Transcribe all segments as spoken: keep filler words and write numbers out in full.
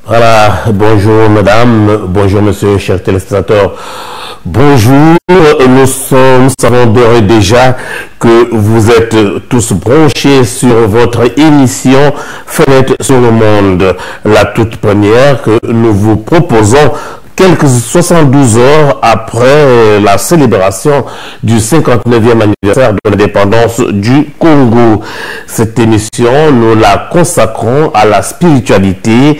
Voilà, bonjour mesdames, bonjour messieurs, chers téléspectateurs. Bonjour, nous sommes, nous savons d'ores et déjà que vous êtes tous branchés sur votre émission Fenêtre sur le monde, la toute première que nous vous proposons quelques soixante-douze heures après la célébration du cinquante-neuvième anniversaire de l'indépendance du Congo. Cette émission, nous la consacrons à la spiritualité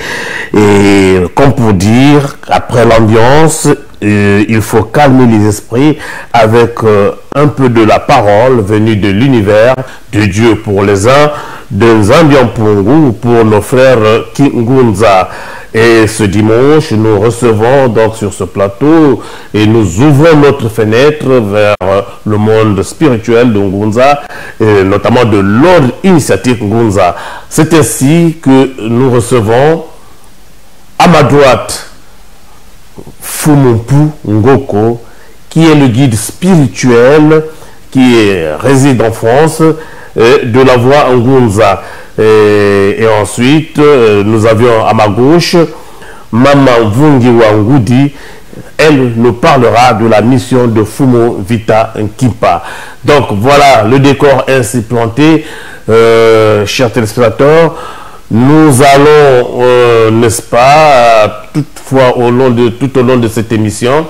et, comme pour dire, après l'ambiance, euh, il faut calmer les esprits avec, euh, un peu de la parole venue de l'univers de Dieu pour les uns, de Nzambi a Mpungu pour nos frères Kingunza. Et ce dimanche, nous recevons donc sur ce plateau et nous ouvrons notre fenêtre vers le monde spirituel de Ngunza, et notamment de l'ordre initiatique Ngunza. C'est ainsi que nous recevons à ma droite, Mfumu Mpu Ngoko, qui est le guide spirituel, qui est, réside en France, euh, de la voie Ngunza. Et, et ensuite, euh, nous avions à ma gauche, Mama Mvungi wa Ngudi, elle nous parlera de la mission de Mfumu Vita Nkimpa. Donc voilà, le décor ainsi planté, euh, chers téléspectateurs, nous allons, euh, n'est-ce pas, euh, toutefois au long de, tout au long de cette émission,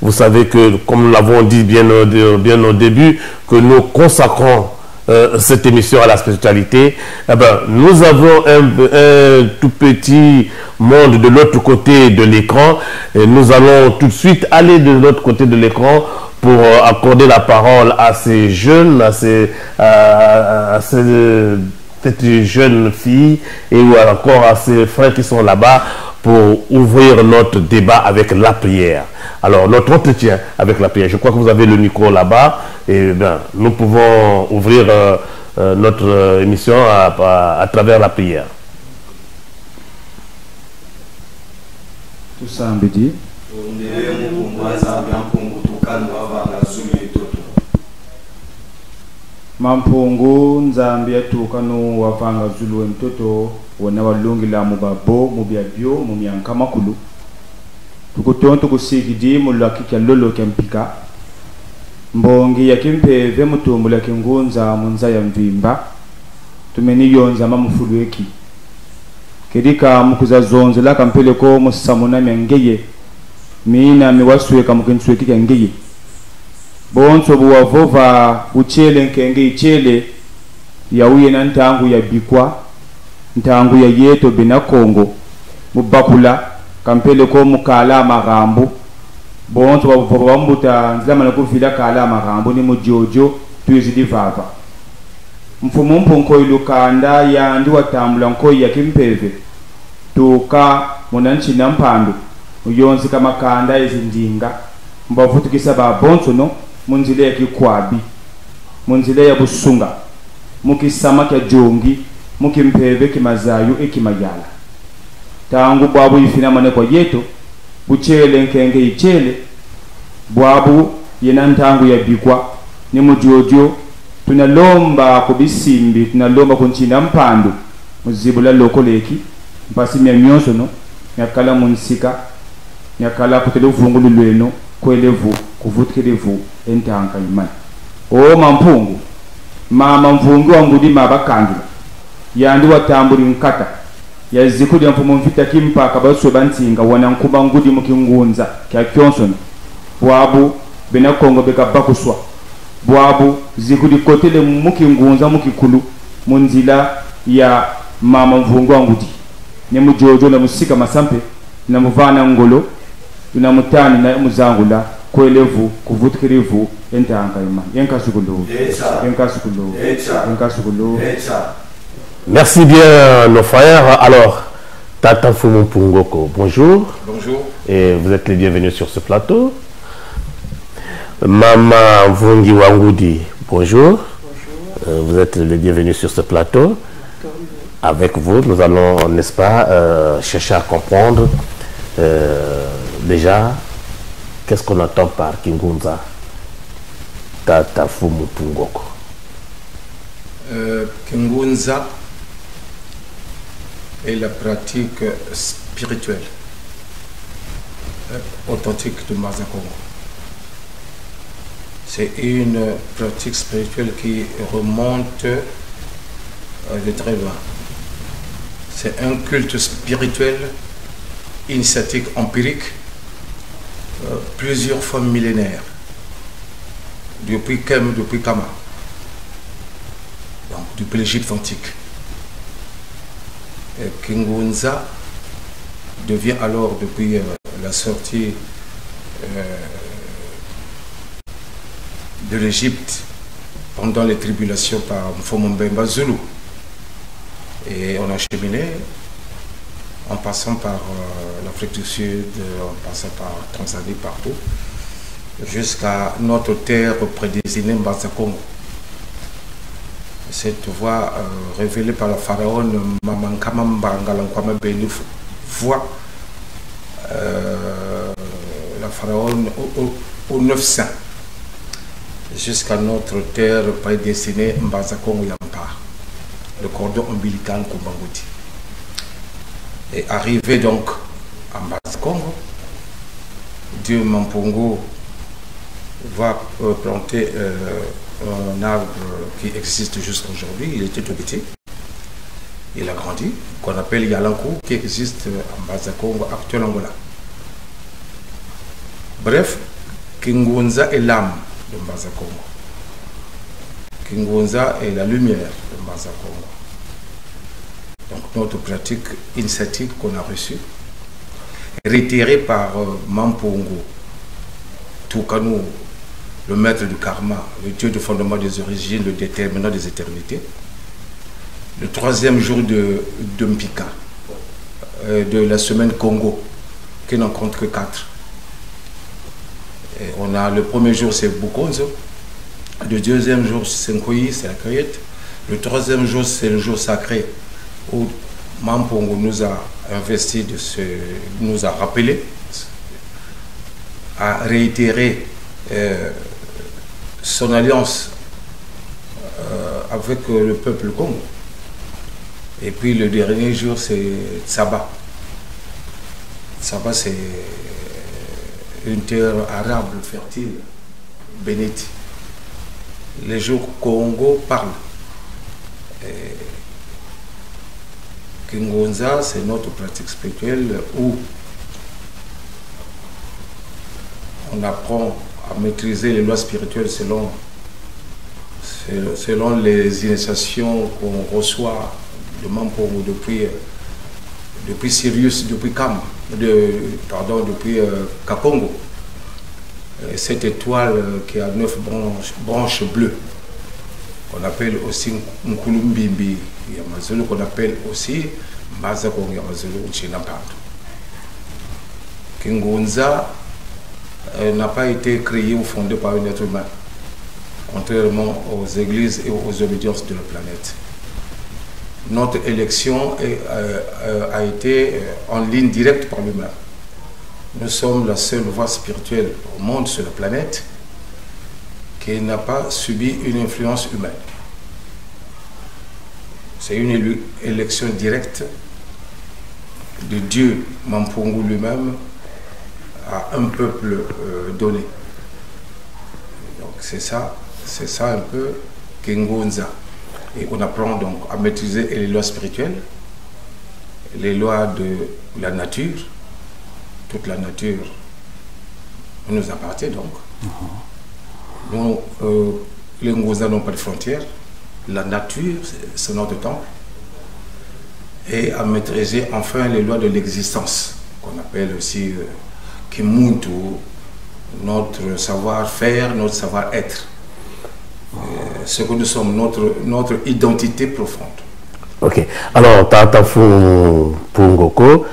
vous savez que, comme nous l'avons dit bien au, bien au début, que nous consacrons, euh, cette émission à la spiritualité. Eh ben, nous avons un, un tout petit monde de l'autre côté de l'écran. Et nous allons tout de suite aller de l'autre côté de l'écran pour, euh, accorder la parole à ces jeunes, à ces, à, à ces, euh, cette jeune fille et ou encore à ces frères qui sont là-bas pour ouvrir notre débat avec la prière. Alors, notre entretien avec la prière. Je crois que vous avez le micro là-bas. Et bien, nous pouvons ouvrir, euh, euh, notre, euh, émission à, à, à travers la prière. Tusambidi. Tondele Mupungu wa Nzambi a Mpungu tukanu wavanga zulu ye ntoto. Mama Mpungu, Nzambi a tukanu wavanga zulu ye ntoto, wena walungila mu babo, mu biabio, mu mianka makulu. Tukutonda tukusikidi mu lwaki kia lolo kia mpika. Mbongi ya kimpeve mu tumbula Kingunza mu nza ya mvimba. Tumeni yonza mama mu fulu eki. Kedika mu kwiza zonzela ka mpeleko mu samuna mia ngeye. Mina mi wasweka mu kinsweki kia ngeye. Bonso bu wavova butiele nkenge itiele, yawu yena ntangu ya bikwa, ntangu ya yeto bena Kongo, mu bakula, ka mpeleko mu kala marambu. Bonso bavova bambuta nzila mana kuvila kala marambu ni mu diodio, twizidi vava. Mfumu Mpu Nkoyi Lukanda yandi watambula nkoyi ya kimpeve. Tuka muna nsi na mpandu, mu yonzika makanda ye zindinga, mu bavutukisa babonsono, mu nzila ya kikwabi, mu nzila ya busunga, mu kisama kia diongi, mu kimpeve ki mazayu e ki mayala. Ntangu bwabu yifinamane kwa yeto, butiele nkenge itiele, bwabu yena ntangu ya bikwa, ni mu diodio, tunalomba ku bisimbi, tunalomba ku nsi na mpandu, mu zibula loko leki, mpasi miamionsono, miakala mu nsika, miakala kutele luvungulu lweno, kwele vu, kuvutukidi vu, e ntanka imani. O Mama Mpungu, Mama Mvungi wa Ngudi ma bakangila, yandi watambuli nkata, yazikudi ya Mfumu Mvita Kimpa ka baswe ba nsinga wana nkumba ngudi mu kingunza kia kionsono. Bwabu bena Kongo beka bakuswa. Bwabu zikudi kotele mu kingunza mu kikulu mu nzila ya Mama Mvungi wa Ngudi. Ne mu diodio na mu sika masa mpe, na mu vana ngolo, tuna mutani na muzangula, kwele vu, kuvutukidi vu, e ntanka imani. Enkasukulu. Echa. Enkasukulu. Echa. Enkasukulu. Echa. Merci bien, nos frères. Alors, Tata Mfumu Mpu Ngoko, bonjour. Bonjour. Et vous êtes les bienvenus sur ce plateau. Mama Mvungi wa Ngudi, bonjour. Bonjour. Euh, vous êtes les bienvenus sur ce plateau. Avec vous, nous allons, n'est-ce pas, euh, chercher à comprendre, euh, déjà, qu'est-ce qu'on entend par Kingunza, Tata Mfumu Mpu Ngoko. Euh, Kingunza est la pratique s-, spirituelle, euh, authentique de Mbanza Kongo. C'est une pratique spirituelle qui remonte, euh, de très loin. C'est un culte spirituel, initiatique, empirique, euh, plusieurs fois millénaire, depuis Kem, depuis Kama, donc depuis l'Égypte antique. Et Kingunza devient alors, depuis, euh, la sortie, euh, de l'Égypte pendant les tribulations par Mfumu Mbemba Zulu. Et on a cheminé en passant par, euh, l'Afrique du Sud, euh, en passant par Tanzanie, partout, jusqu'à notre terre prédestinée, Mbanza Kongo. Cette voie, euh, révélée par la pharaon Mama Nkama Mbangala Nkwama Beni Vwa, euh, la pharaon au, au, au neuf cents, jusqu'à notre terre prédestinée, Mbanza Kongo ya Mpaa, le cordon ombilical Nkumba Nguti. Et arrivé donc à Mbanza Kongo, Dieu Mampungu va, euh, planter, euh, un arbre qui existe jusqu'aujourd'hui. Il était tout petit. Il a grandi, qu'on appelle Yalanku, qui existe à Mbanza Kongo, actuel Angola. Bref, Kingunza est l'âme de Mbanza Kongo. Kingunza est la lumière de Mbanza Kongo. Donc notre pratique initiatique qu'on a reçue, réitérée par, euh, Mampungu Tukanu, le maître du karma, le dieu du fondement des origines, le déterminant des éternités. Le troisième jour de, de Mpika, euh, de la semaine Kongo, qui n'en compte que quatre. Et on a, le premier jour, c'est Bukonzo. Le deuxième jour, c'est Nkoyi, c'est la cueillette. Le troisième jour, c'est le jour sacré où Mampungu nous a investi de se, nous a rappelé, a réitéré, euh, son alliance, euh, avec, euh, le peuple Kongo. Et puis le dernier jour, c'est Tsaba. Tsaba, c'est une terre arable, fertile, bénite. Les jours Kongo parlent. Et Kingunza, c'est notre pratique spirituelle où on apprend à maîtriser les lois spirituelles selon, selon les initiations qu'on reçoit de Mampungu depuis, euh, depuis Sirius, depuis Kam, de, pardon, depuis, euh, Kakongo. Euh, cette étoile, euh, qui a neuf branches, branches bleues, qu'on appelle aussi Nkulumbimbi ya Mazulu, qu'on appelle aussi Mbanza Kongo ya Mazulu, Nchina Mpandu. Kingunza, euh, n'a pas été créé ou fondé par un être humain, contrairement aux églises et aux obédiences de la planète. Notre élection est, euh, euh, a été, euh, en ligne directe par lui-même. Nous sommes la seule voie spirituelle au monde sur la planète qui n'a pas subi une influence humaine. C'est une élu-, élection directe de Dieu, Mampungu lui-même, à un peuple, euh, donné. Donc c'est ça, c'est ça un peu Kingunza. Et on apprend donc à maîtriser les lois spirituelles, les lois de la nature. Toute la nature nous appartient donc. Mhm. Nous, euh, les Ngunza n'ont pas de frontières. La nature, c'est, c'est notre temple. Et à maîtriser enfin les lois de l'existence, qu'on appelle aussi, euh, Kimuntu, notre savoir-faire, notre savoir-être. Euh, ce que nous sommes, notre, notre identité profonde. Ok. Alors, tata Mfumu Mpungu ko,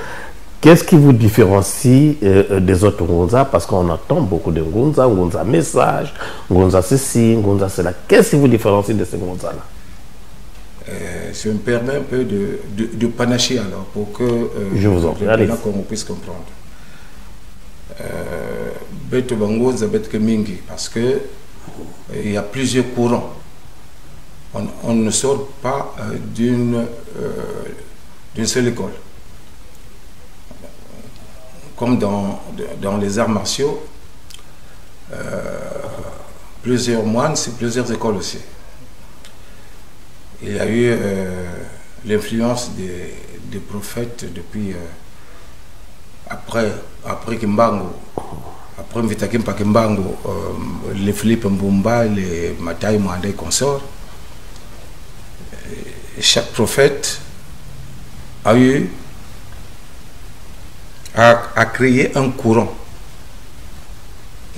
qu'est-ce qui vous différencie, euh, euh, des autres Ngunza ? Parce qu'on entend beaucoup de Ngunza, Ngunza message, Ngunza ceci, Ngunza cela. Qu'est-ce qui vous différencie de ces Ngunza-là ? Euh, je me permets un peu de, de, de panacher alors, pour que, euh, je vous en prie, le peuple, allez-y, qu'on puisse comprendre. Euh, beto ba Ngunza, beto ke mingi, parce que, euh, il y a plusieurs courants. On, on ne sort pas, euh, d'une, euh, d'une seule école. comme dans, dans les arts martiaux, euh, plusieurs moines, c'est plusieurs écoles aussi. Il y a eu, euh, l'influence des, des prophètes depuis, euh, après, après Kimbangu, après Mvita Kimpa Kimbangu, euh, les Philippe Mbumba, les Mathaï Mwanda et consorts. Et chaque prophète a eu, a, a créé un courant.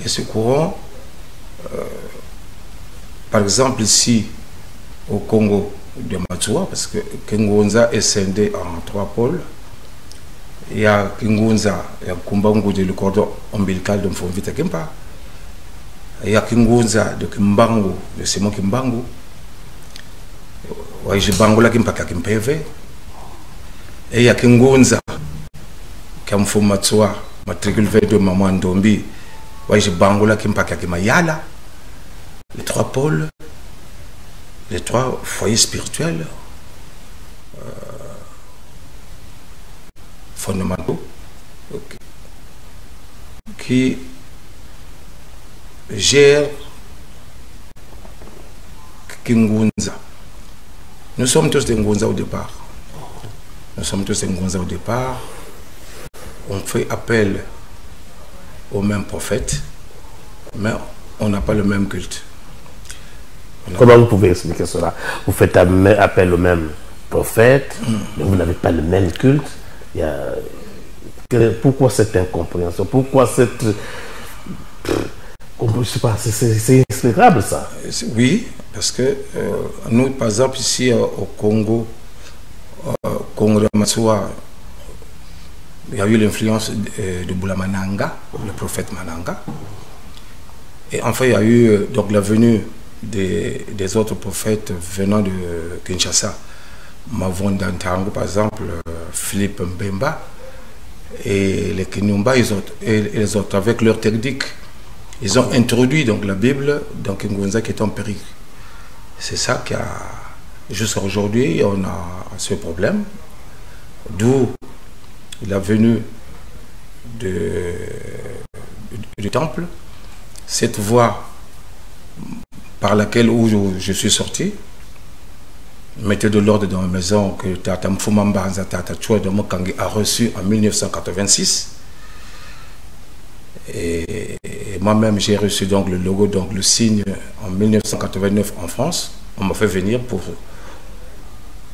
Et ce courant, euh, par exemple, ici, au Kongo de Matsoua, parce que Kingunza est scindé en trois pôles. Il y a Kingunza, il y a Kumba Ngudi, le cordon ombilical de Mfumu Vita Kimpa. Il y a Kingunza de Kimbangu, de Simon Kimbangu. Wayizibangula kimpa kia kimpeve. Et il y a Kingunza kia Mfumu Matsoua, matricule vingt-deux, Mama Ndombi. Wayizibangula kimpa kia kimayala. Les trois pôles, les trois foyers spirituels, euh, fondamentaux, ok, qui gèrent Kingunza. Nous sommes tous des Ngunza au départ. Nous sommes tous des Ngunza au départ. On fait appel au même prophète, mais on n'a pas le même culte. On n'a Comment vous pouvez expliquer cela ? Vous faites am-, appel au même prophète, mais vous n'avez pas le même culte. Il y a, que, pourquoi cette incompréhension ? Pourquoi cette, pff, on peut, je sais pas, c'est, c'est, c'est inexplicable, ça. C'est, oui, parce que, euh, nous, par exemple, ici, euh, au Kongo, euh, Kongo de Matsoua, il y a eu l'influence, euh, de Bula Mananga, le prophète Mananga. Et enfin, il y a eu, euh, donc la venue des, des autres prophètes venant de Kinshasa, Mavonda Ntangu, par exemple, euh, Philippe Mbemba, et les Kinyumba, ils ont, et, et les autres, avec leur technique, ils ont introduit donc la Bible dans Kingunza qui est en péril. C'est ça qui a, jusqu'à aujourd'hui, on a ce problème, d'où la venue de, du temple, cette voie par laquelle où je, je suis sorti, mettre de l'ordre dans la maison que Tata Mfumu a Mbanza, Tata Tchouadio Mokangi a reçu en mille neuf cent quatre-vingt-six. Et, et moi-même, j'ai reçu donc le logo, donc le signe en mille neuf cent quatre-vingt-neuf en France. On m'a fait venir pour,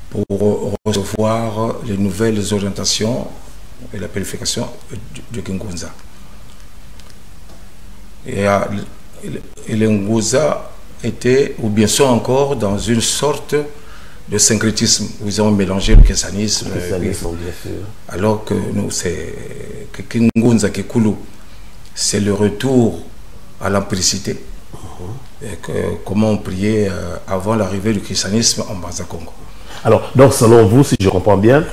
pour recevoir les nouvelles orientations et la purification de, de Kingunza. Et, euh, et, et les Ngunza étaient, ou bien sont encore, dans une sorte de syncrétisme où ils ont mélangé le christianisme, euh, Christianisme, oui, bien sûr. Alors que nous, c'est, que Kingunza Kikulu, c'est le retour à l'ampiricité. Mhm. Et que, comment on priait, euh, avant l'arrivée du christianisme en Mbanza Kongo. Alors, donc, selon vous, si je comprends bien,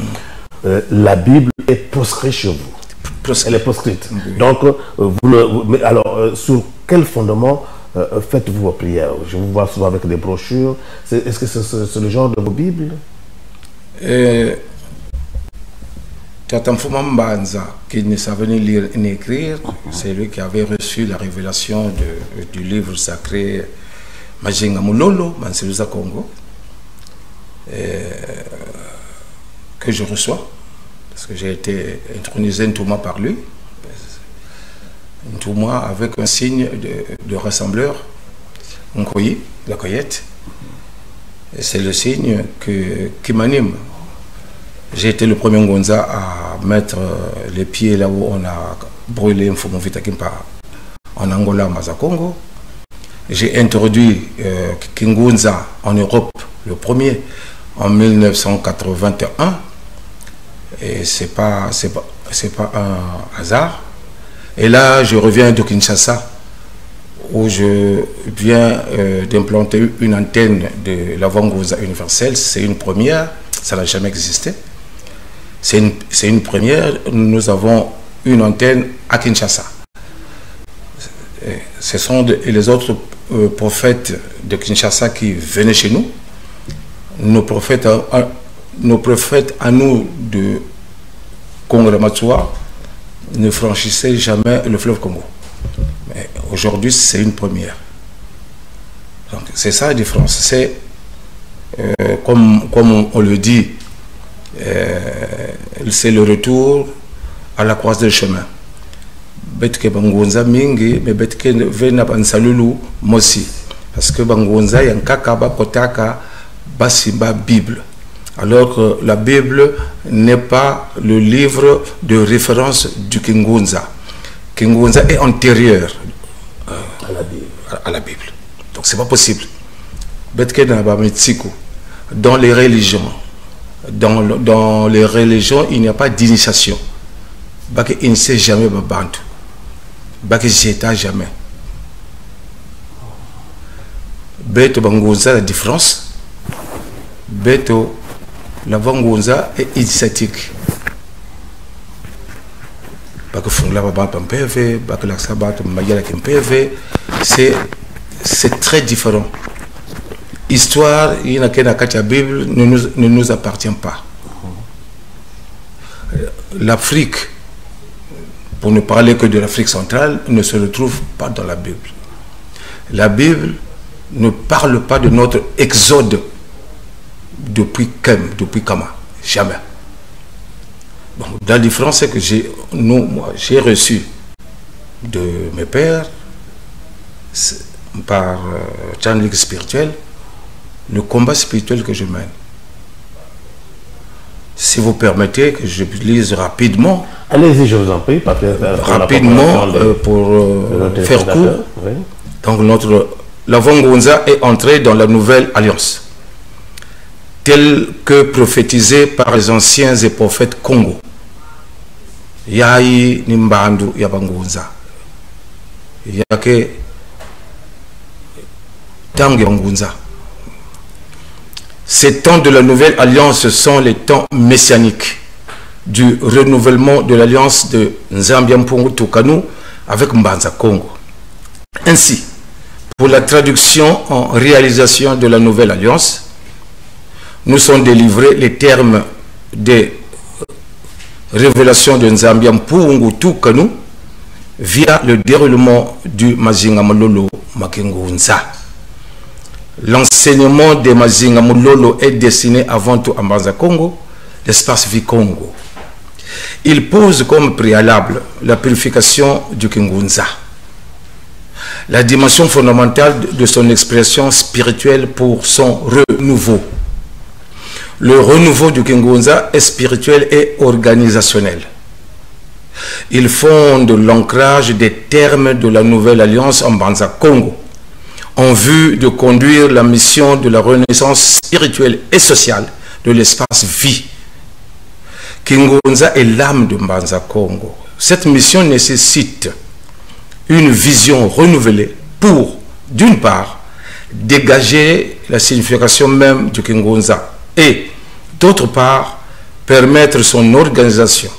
euh, la Bible est proscrite chez vous. Proscrite. Elle est proscrite. Oui. Donc, euh, vous ne, vous, mais alors, euh, sur quel fondement, euh, faites-vous vos prières ? Je vous vois souvent avec des brochures. C'est, est-ce que c'est, c'est, c'est le genre de vos Bibles ? Euh, Tata Mfumu a Mbanza, qui ne savait ni lire ni écrire, c'est lui qui avait reçu la révélation de, du livre sacré Mazinga Mulolo, Mansilu za Kongo, euh, que je reçois, parce que j'ai été intronisé ntumwa par lui. Ntumwa avec un signe de, de rassembleur, Nkoyi, la cueillette. Et c'est le signe que, qui m'anime. J'ai été le premier Ngunza à mettre, euh, les pieds là où on a brûlé Mfumu Vita Kimpa en Angola, Mbanza Kongo. J'ai introduit, euh, Kingunza en Europe, le premier, en mille neuf cent quatre-vingt-un. Et c'est pas, c'est pas, c'est pas un hasard. Et là, je reviens de Kinshasa, où je viens, euh, d'implanter une antenne de la Voix Ngunza universelle. C'est une première, ça n'a jamais existé. C'est une, c'est une première. Nous avons une antenne à Kinshasa. Et ce sont de, et les autres, euh, prophètes de Kinshasa qui venaient chez nous. Nos prophètes à, à, nos prophètes à nous de Kongo de Matsoua, ne franchissaient jamais le fleuve Congo. Mais aujourd'hui, c'est une première. Donc, c'est ça la différence. C'est, euh, comme, comme on, on le dit, euh, c'est le retour à la croisée des chemins. Beto ke bangunza mingi, mais beto ke ve na bansalulu mosi. Parce que bangunza ya nkaka bakotaka basimba Bible. Alors que la Bible n'est pas le livre de référence du Kingunza. Kingunza est antérieur, euh, à la Bible. À, à la Bible. Donc c'est pas possible. Beto ke na bamitsiku. Dans les religions, dans le, dans les religions, il n'y a pas d'initiation. Ba ke initier jamais babantu. Ba ke zieta jamais. Beto bangunza, la différence. Beto, la bangunza est initiatique. Ba ke fungula babantu mpeve, ba ke lakisa babantu mayela ki mpeve. C'est, c'est très différent. Histoire yina ke na kati ya Bible ne nous, ne nous appartient pas. L'Afrique, pour ne parler que de l'Afrique centrale, ne se retrouve pas dans la Bible. La Bible ne parle pas de notre exode depuis Khem, depuis Kama. Jamais. Bon, la différence, c'est que j'ai, nous, moi, j'ai reçu de mes pères, c'est, par, euh, channeling spirituel, le combat spirituel que je mène. Si vous permettez que je lise rapidement. Allez-y, je vous en prie, parce que, euh, pour la compréhension des, euh, pour, euh, de nos téléspectateurs, faire court. Oui. Donc, notre, la Vongunza est entrée dans la nouvelle alliance, telle que prophétisée par les anciens et prophètes Kongo. Yayi ni mbandu ya bangunza. Ya ke ntangu ya bangunza. Ces temps de la nouvelle alliance sont les temps messianiques du renouvellement de l'alliance de Nzambi a Mpungu Tukanu avec Mbanza Kongo. Ainsi, pour la traduction en réalisation de la nouvelle alliance, nous sont délivrés les termes des révélations de Nzambi a Mpungu Tukanu via le déroulement du Mazinga Mulolo ma Kingunza. L'enseignement des Mazinga Mulolo est destiné avant tout à Mbanza Kongo, l'espace Vikongo. Il pose comme préalable la purification du Kingunza, la dimension fondamentale de son expression spirituelle pour son renouveau. Le renouveau du Kingunza est spirituel et organisationnel. Il fonde l'ancrage des termes de la nouvelle alliance en Mbanza Kongo, en vue de conduire la mission de la renaissance spirituelle et sociale de l'espace vie. Kingunza est l'âme de Mbanza Kongo. Cette mission nécessite une vision renouvelée pour, d'une part, dégager la signification même du Kingunza et, d'autre part, permettre son organisation.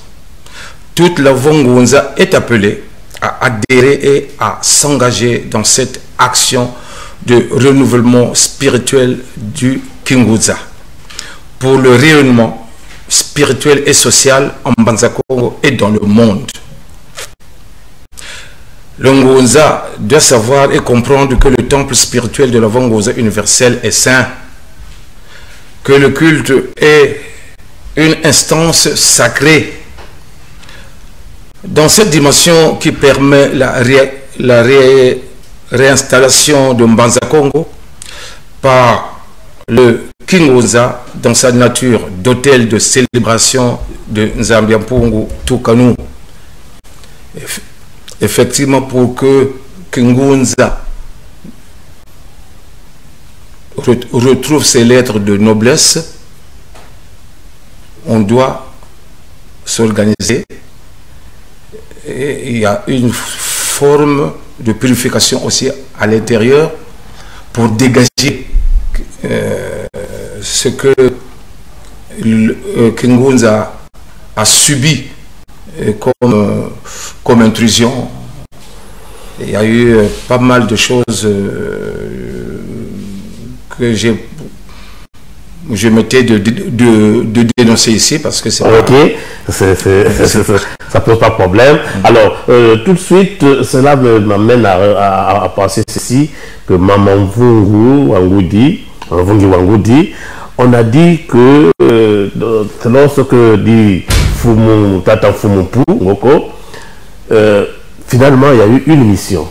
Toute la Vongunza est appelée à adhérer et à s'engager dans cette action de renouvellement spirituel du Kingunza pour le rayonnement spirituel et social en Mbanza Kongo et dans le monde. Le Ngunza doit savoir et comprendre que le temple spirituel de la Vongunza universelle est saint, que le culte est une instance sacrée. Dans cette dimension qui permet la ré-, la ré-, réinstallation de Mbanza Kongo par le Kingunza dans sa nature d'autel de célébration de Nzambi a Mpungu Tukanu. Eff-, effectivement, pour que Kingunza ret-, retrouve ses lettres de noblesse, on doit s'organiser. Et il y a une forme de purification aussi à l'intérieur pour dégager, euh, ce que le, euh, Kingunza a subi, euh, comme, euh, comme intrusion. Il y a eu, euh, pas mal de choses, euh, que j'ai, je m'étais de, de, de, de dénoncer ici parce que c'est pas... Ok, c'est, c'est, c'est, c'est, Ça pose pas problème. Alors, euh, tout de suite, euh, cela me, m'amène à, à, à, à penser ceci, que Mama Mvungu wa Ngudi, Mvungi wa Ngudi, on a dit que, euh, lorsque dit Mfumu, Tata Mfumu Mpu, Ngoko, euh, finalement, il y a eu une mission.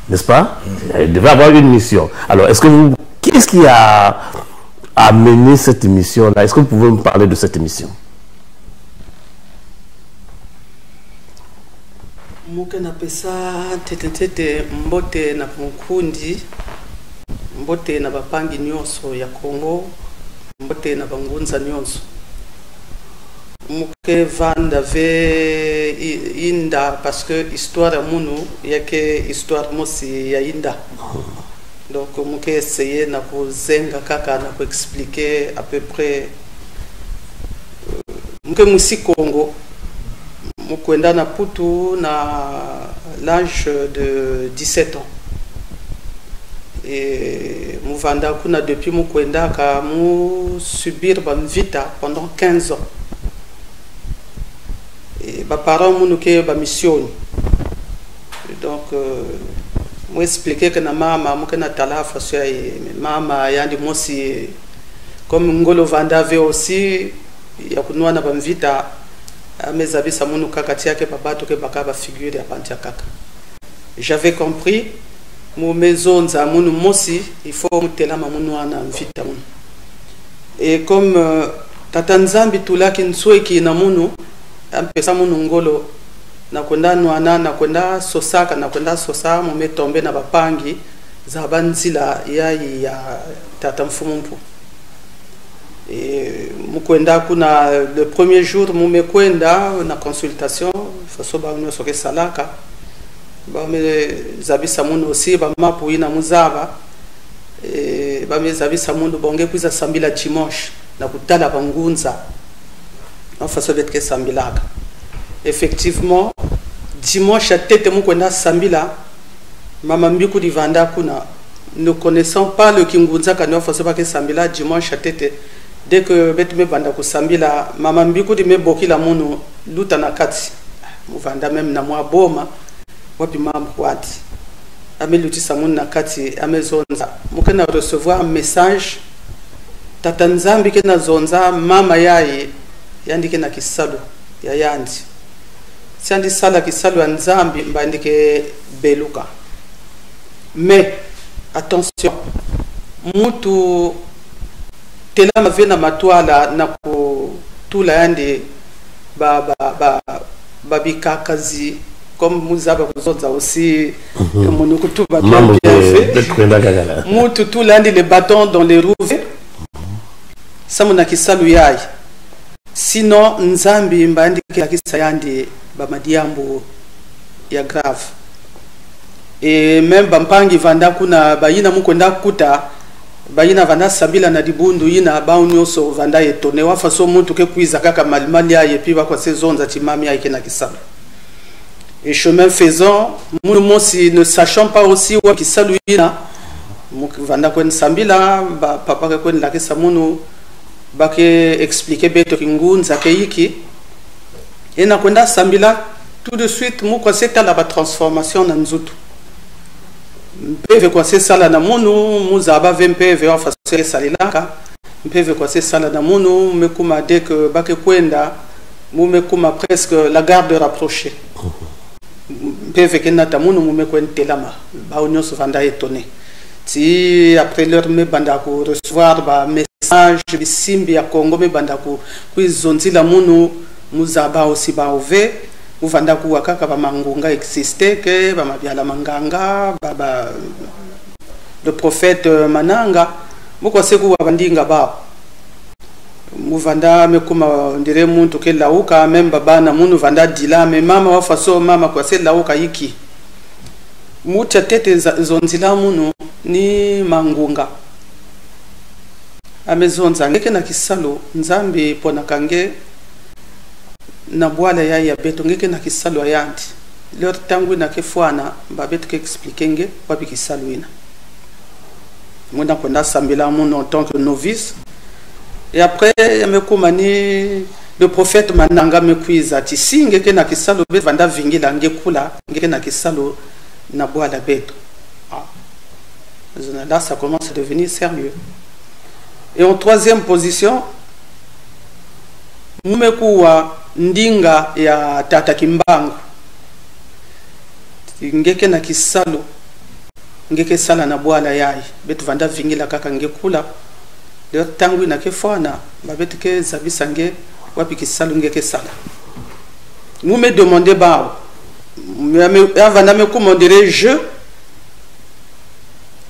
N'est-ce pas ? Il devait avoir une mission. Alors, est-ce que vous, qu'est-ce qui a amené cette mission-là ? Est-ce que vous pouvez me parler de cette mission ? Mu ke na pesa ntete ntete mbote na bunkundi, mbote na bampangi nyonso ya Kongo, mbote na bangunza nyonso. Mu ke vanda ve i-, inda, parce que histoire ya munu, ya ke histoire mosi ya inda. Donc, mu ke essayer na kuzenga kaka na ku expliquer à peu près, euh, mu ke musi Kongo, mu kwenda na Mputu na l'âge de dix-sept ans. Et mu vanda kuna depuis mu kwendaka, mu subir bamvita pendant quinze ans. Et ba parents munu ke ba misioni. Donc, euh, mu expliquer ke na mama, mu ke na tala faso yayi, mama yandi mosi, comme ngolo vanda ve aussi, ya kunwana bamvita, ame zabisa munu kaka tia ke baba to ke baka ba figure ya bantu ya kaka. J'avais compris, mu me zonza munu mosi, il faut mu telama mu nwana mvita munu. Et comme, euh, Tata Nzambi tulaki nsweki na munu, ampesa munu ngolo, na kwenda nwana, na kwenda sosaka, na kwenda sosa, mu me tomber na bampangi za banzila yayi ya Tata Mfumu Mpu. Et mu kwenda kuna, le premier jour mu me kwenda na consultation, faso bawu nyonso ke salaka. Ba me zabisa munu aussi ba mapu yina mu zaba. Et ba me zabisa munu bon nge kwiza sambila dimanche na kutala bangunza. Nao faso beto ke sambilaka. Effectivement, dimanche ya ntete mu kwenda sambila, mama Mbikuri vanda kuna, ne connaissant pas le kingunza ka nao faso ba ke sambila dimanche ya ntete. Dès que beto me vanda kusambila, mama Mbikuri me bokila munu: luta na kati. Mu vanda même na mwa boma, wapi mama kwandi. Ame lutisa munu na kati, ame zonza. Mu ke na recevoir message: Tata Nzambi ke na zonza mama yayi, yandi ke na kisalu ya yandi. Si yandi sala kisalu ya Nzambi, mba yandi ke beluka. Mais, attention, mu tu telama ve na matwala na kutula yandi ba, ba, ba, ba bikakazi, comme mu zaba kuzonza aussi, mhm, mu nu kutuba mambu bien, bien ke fait. Beto kwenda kakala. Mu tu tula yandi le bâton dans les roues ve, samu na kisalu yayi. Sinon, Nzambi mba yandi ke lakisa yandi ba madiambu ya grave. Et même bampangi vanda kuna, bayina mu kwenda kuta, bayina vanda sambila na dibundu yina, bawu nyonso vanda étonné. Wa faso muntu ke kwiza kaka malimali yayi, et puis ba kwa se zonza ti mama yayi ke na kisalu. Et chemin faisant, munu mosi, ne sachant pas aussi wapi kisalu yina, mu vanda kwenda sambila, ba papa ke kwenda lakisa munu, ba ke expliquer beto kingunza ke yiki. Et na kwenda sambila, tout de suite, mu kwa se tala ba transformation na nzutu. Mpeve kwa se sala na munu, mu zaba ve mpeve wa faso ke salilaka. Mpeve kwa se sala na munu, mu me kuma dès que ba ke kwenda, mu me kuma presque la garde rapprochée. Mpeve ke nata munu, mu me kwenda telama, bawu nyonso vanda étonné. Ti après l'heure me banda ku recevoir ba message, bisimbi ya Kongo me banda ku, kwiza zonzila munu, mu zaba aussi bawu ve, mu vanda kuwa kaka ba mangunga exister ke, ba Mabiala Manganga, ba, ba, le prophète, euh, Mananga, mu kwa se kuwa bandinga bawu. Mu vanda me kuma, on dirait muntu ke lauka, même ba bana munu vanda dila, mais mama wa faso, mama kwa se lauka yiki. Muti ya ntete nza-, zonzila munu ni mangunga. Ame zonza nge ke na kisalu, Nzambi ponaka nge na bwala yayi ya beto, nge ke na kisalu ya yandi. L'heure ntangu yina ke fwana, mba beto ke expliquer nge wapi kisalu yina. Mu na kwenda sambila munu en tant que novice. Et après, ya me kuma ni le prophète Mananga me kwiza ti si nge ke na kisalu, beto vanda vingila nge kula, nge ke na kisalu na bwala beto. Ah. Zona là, ça commence à devenir sérieux. Et en troisième position, mu me kuwa ndinga ya tata Kimbangu. Nge ke na kisalu, nge ke sala na bwala yayi. Beto vanda vingila kaka nge kula. D'ailleurs, ntangu ina ke fwana, mba beto ke zabisa nge wapi kisalu nge ke sala. Mu me demander bawu. Ya me, ya vanda me kuma, on dirait jeu.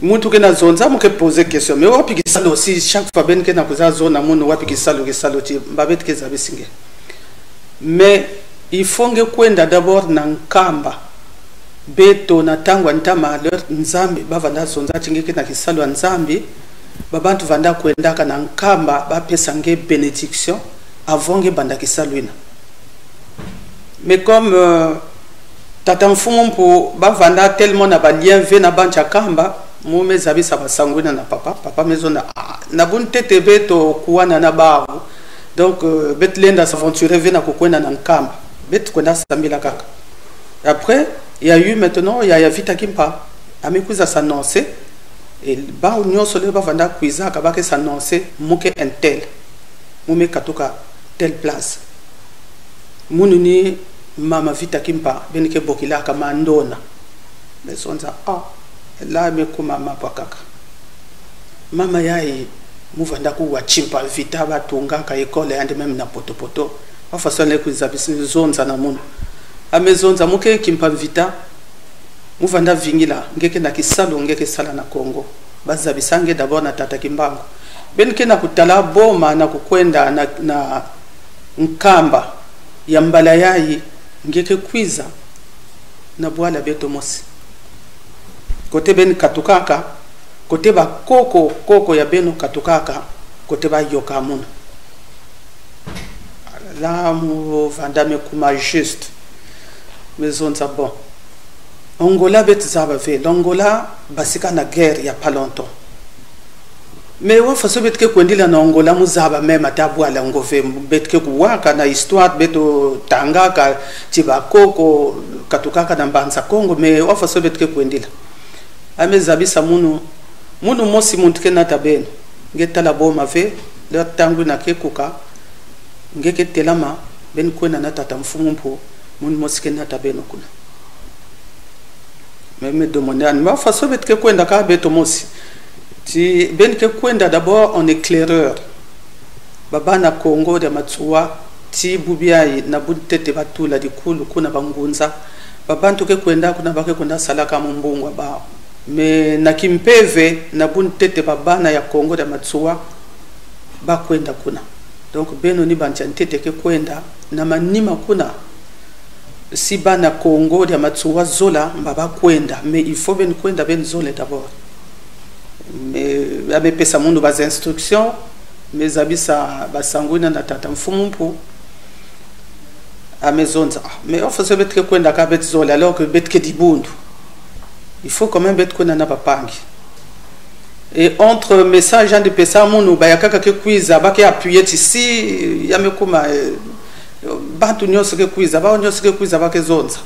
Muntu ke na zonza, mu ke poser question. Mais wapi kisalu, si chaque fois beno ke na kwiza zona munu, wapi kisalu, kisalu ti, mba beto ke zabisi nge. Mais il faut nge kwenda d'abord na Nkamba. Beto na ntangu ya ntama, à l'heure Nzambi, ba vanda zonza ti nge ke na kisalu ya Nzambi, ba bantu vanda kwendaka na Nkamba, ba pesa nge bénédiction, avant nge banda kisalu ina. Mais comme, euh, tata Mfumu Mpu, ba vanda tellement na ba lien ve na bantu ya Nkamba, mu me zabisa ba sangwini na papa, papa me zonza, ah, na buntete beto kuwana na bawu. Donc, euh, beto lenda s'aventurer ve na kukwenda na Nkamba. Beto kwenda sambila kaka. Après, il y a eu maintenant, il y a, il y a Vita Kimpa. A me kwiza s'annoncer. Et bawu nyonso le ba vanda kwizaka ba ke s'annoncer, mu ke un tel. Mu me katuka telle place. Munu ni mama Vita Kimpa, beno ke bokilaka Ma Ndona. Me zonza, ah, là me kuma mapwa kaka. Mama yayi, mu vanda kuwa Kimpa Vita, ba tungaka école yandi même na Poto-Poto. Wa façon le kwiza bisi zonza na munu. A me zonza, mu ke Kimpa Vita, mu vanda vingila, nge ke na kisalu, nge ke sala na Kongo. Ba zabisa nge d'abord na tata Kimbangu. Beno ke na kutala boma na kukwenda na, na Nkamba ya mbala yayi, nge ke kwiza na bwala beto mosi. Kote beno katukaka, kote ba koko, koko ya beno katukaka, kote ba yoka munu. Là mu vanda me kuma juste. Me zonza bon. Angola beto zaba ve, l'Angola basika na guerre il y a pas longtemps. Mais wa façon beto ke kwendila na Angola, mu zaba même ata bwala ngo ve, beto ke kuwaka na histoire, beto tangaka, ti ba koko katukaka na Mbanza Kongo, mais wa façon beto ke kwendila. A me zabisa munu, munu mosi muntu ke nata beno. Nge tala boma ve, d'ailleurs ntangu ina ke kuka, nge ke telama, beno kwenda na tata Mfumu Mpu, munu mosi ke nata beno kuna. Me, me demander anu, mais wa façon beto ke kwendaka beto mosi. Ti, beno ke kwenda d'abord en éclaireur. Ba bana Kongo dia Matsoua, ti bubu yayi na buntete ba tula dikulu kuna ba ngunza. Ba bantu ke kwenda kuna ba ke kwenda salaka mumbungu wa bawu. Mais na kimpeve na buntete ba bana ya Kongo dia Matsoua ba kwenda kuna. Donc beno ni bantu ya ntete ke kwenda na manima kuna. Si bana Kongo dia Matsoua zola mba ba kwenda, mais il faut beno kwenda beno zole d'abord. Mais a me pesa munu ba instructions, me zabisa ba sangwini na tata Mfumu Mpu. A me zonza, ah, mais wa façon beto ke kwendaka beto zole, alors que beto ke dibundu. Il faut quand même beto kwenda na ba mpangi. Et entre message yandi pesa munu, bayakaka ke kwiza, ba ke appuyer ti si, ya me kuma, eh, bantu nyonso ke kwiza, bawu nyonso ke kwiza, ba ke zonza.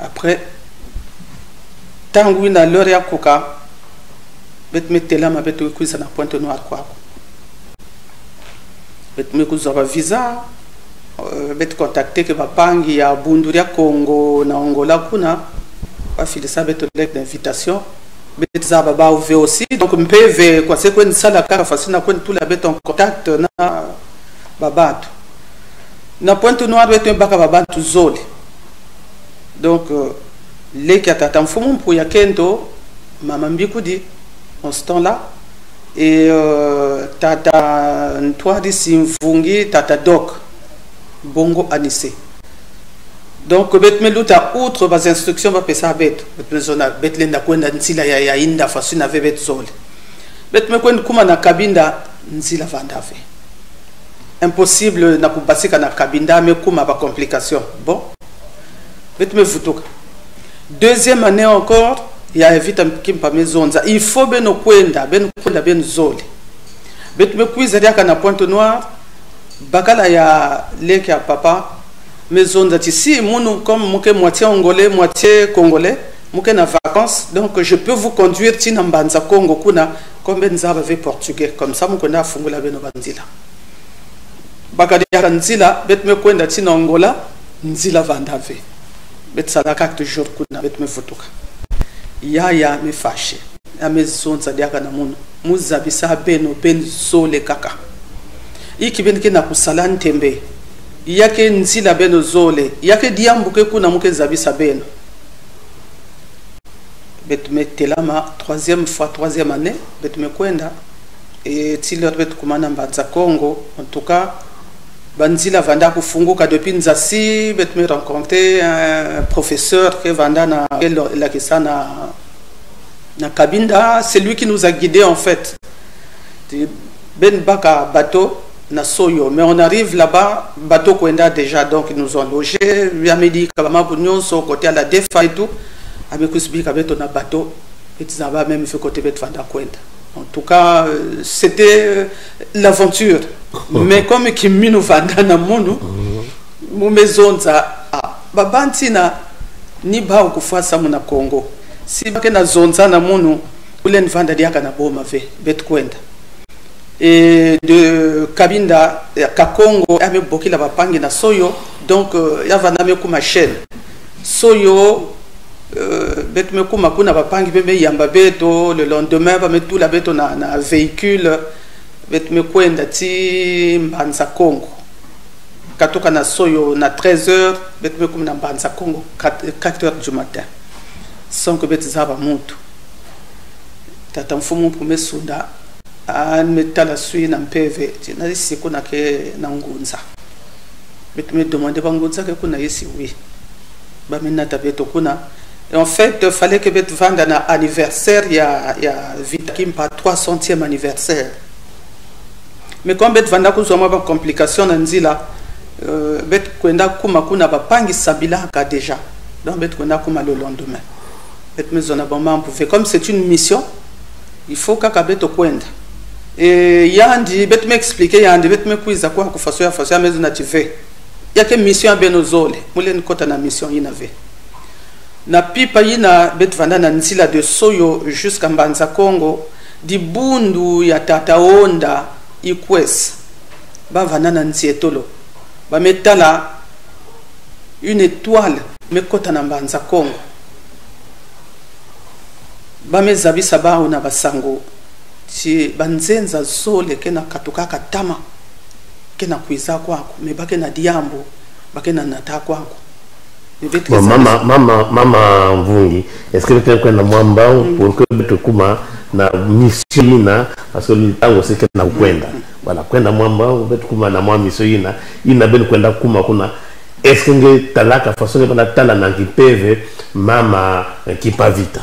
Après, ntangu ina l'heure ya kuka, beto me telama, beto kwiza na Pointe-Noire kwaku. Beto me kuzwa ba visa, euh, beto contacteke ba mpangi ya Bundu dia Kongo na Angola kuna, ba filisa beto lettre d'invitation, beto zaba bawu ve aussi, donc mpeve kwa se kwenda sala kaka façon na kwenda tula beto en contact na ba bantu. Na Pointe-Noire beto me baka ba bantu zole. Donc, euh, leki ya tata Mfumu Mpu ya kento, mama Mbikudi, en ce temps-là, et, euh, tata Ntwadi Simvungi, tata Doc, bongo Anise. Donc, beto me luta outre ba instructions ba pesa beto. Beto me zona, beto lenda kwenda nzila ya, ya inda façon ina ve beto zole. Beto me kwenda kuma na Cabinda, nzila vanda ve. Impossible na kubasika na Cabinda, me kuma ba complications. Bon. Beto me vutuka. Deuxième année encore, ya Vita Kimpa me zonza, il faut beno kwenda, beno kwenda, beno zole. Beto me kwiza diaka na Pointe-Noire, Bakala ya leki ya papa, me zonza ti si munu, comme mu ke moitié angolais, moitié congolais, mu ke na vacances, donc je peux vous conduire tii na Mbanza Kongo kuna, comme beno zaba ve portugais, comme ça mu kwenda fungula beno banzila. Bakala diaka nzila, beto me kwenda tii na Angola, nzila vanda ve. Beto salaka toujours kuna, beto me vutuka. Yaya me fâché. Ya me zonza diaka na munu. Mu zabisa beno, beno zole kaka. Inki beno ke na kusala ntembe? Ya ke nzila beno zole. Ya ke diambu ke kuna mu ke zabisa beno. Beto me telama, troisième fois, troisième année, beto me kwenda. Et tii l'heure beto kuma na Mbanza Kongo, en tout cas, banzila vanda kufunguka depuis nzasi, beto me rencontrer un professeur ke vanda na, ke lo-, lakisa na, na Cabinda, c'est lui qui nous a guidés en fait. Ti beno baka bateau na Soyo, mais on arrive là-bas, bateau kwenda déjà, donc ils nous ont logés, ya me dika bamambu nyonso, côté ya la Defa et tout, ya me kusi bika beto na bateau, beto zaba même ve côté beto vanda kwenda. En tout cas, euh, c'était, euh, l'aventure. Mais comme kiminu vanda na munu, mu me zonza, ah, baba ntina, ni bawu kufwa samu na Kongo. Si ba ke na zonza na munu, kuleni vanda diaka na boma ve, beto kwenda. Et de Cabinda, ya Kakongo, ya me bokila bampangi na Soyo, donc, euh, ya vanda me kuma chaîne. Soyo, euh, beto me kuma kuna, bampangi be me yamba beto, le lendemain ba me tula beto na, na véhicule, beto me kwenda tii Mbanza Kongo. Katuka na Soyo na treize heures, beto me kuma na Mbanza Kongo quatre, quatre heures du matin. Sans que beto zaba muntu. Tata Mfumu Mpu me sunda, ya me tala swi na mpeve, ti na isi kuna ke na ngunza. Beto me demander bangunza ke kuna isi, oui. Ba me nata beto kuna. Et en fait, fallait que beto vanda na anniversaire ya, ya Vita Kimpa, trois centième anniversaire. Mais comme beto vanda kuzwa mwa bacomplication na nzila, euh, beto kwenda kuma kuna bampangi sambilaka déjà. Donc beto kwenda kuma le lendemain. Beto me zona bamambu ve. Comme c'est une mission, il faut kaka beto kwenda. Et yandi, beto me expliquer yandi, beto me kwiza kwaku façon ya façon, ya me zona ti ve. Ya ke mission ya beno zole, mu lenda kota na mission yina ve. Na mpimpa yina beto vanda na nzila de Soyo jusqu'à Mbanza Kongo, dibundu ya Tata Honda, Ikwes. Ba vanda na nzietolo. Ba me tala une étoile me kota na Mbanza Kongo. Ba me zabisa bawu na basango ti banzenza zole ke na katukaka ntama, ke na kwiza kwaku, mais ba ke na diambu ba ke na nata kwaku. Bon, mama, mama, mama Mvungi, est-ce que beto kwenda mwa mbawu, mm, pour que beto kuma na mission yina, parce que ntangu si ke na kwenda. Mm. Voilà, kwenda mwa mbawu, beto kuma na mwa mission yina, yina beno kwenda kuma kuna. Est-ce que nge talaka façon nge banda tala na nki mpeve, mama, eh, Kimpa Vita?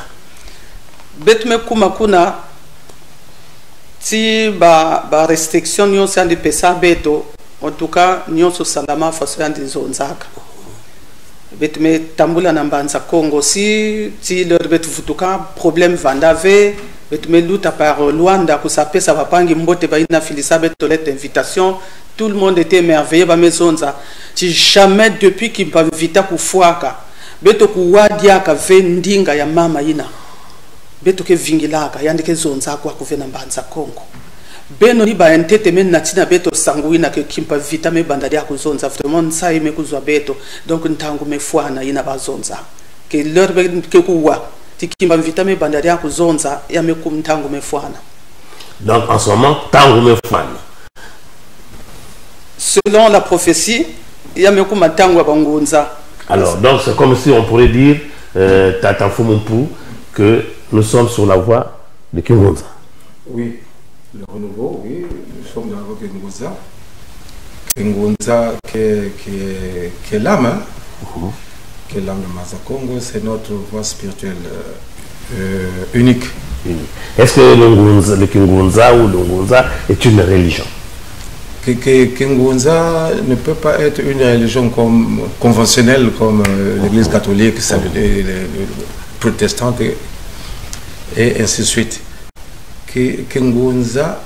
Beto me kuma kuna, ti ba, barestriction nyonso yandi pesa beto, en tout cas, nyonso salama façon yandi zonzaka. Beto me tambula na Mbanza Kongo si, ti l'heure beto vutuka, problème vanda ve, beto me luta par Luanda, kusa pesa bampangi mbote bayina filisa beto lettre d'invitation. Tout le monde était émerveillé, ba me zonza ti jamais depuis Kimpa Vita kufwaka, beto kuwa diaka ve ndinga ya mama yina. Beto ke vingilaka, yandi ke zonza kwaku ve na Mbanza Kongo. Beno ni bantete me nati na beto sango yina ke Kimpa Vita me banda diaka kuzonza, vraiment nsayi me kuzwa beto, donc ntangu me fwana yina ba zonza. Que l'heure be ke kuwa ti Kimpa Vita me banda diaka kuzonza, ya me kuma ntangu me fwana. Donc en ce moment, ntangu me fwana. Selon la prophétie, ya me kuma ntangu ya bangunza. Alors, donc c'est comme si on pourrait dire, euh, Tata Mfumu Mpu, que nous sommes sur la voie de Kingunza. Oui, le renouveau, oui, nous sommes dans la voie de Kingunza. Kingunza ke, ke, ke l'âme, hein. Mhm. Que l'âme de Mbanza Kongo, c'est notre voie spirituelle, euh, euh, unique. Unique. Est-ce que le Ngunza, le Kingunza ou le Ngunza est une religion? Que, que, Kingunza ne peut pas être une religion comme, conventionnelle comme, euh, l'Église catholique, celle des, des, des protestants et, et ainsi de suite. Que, Kingunza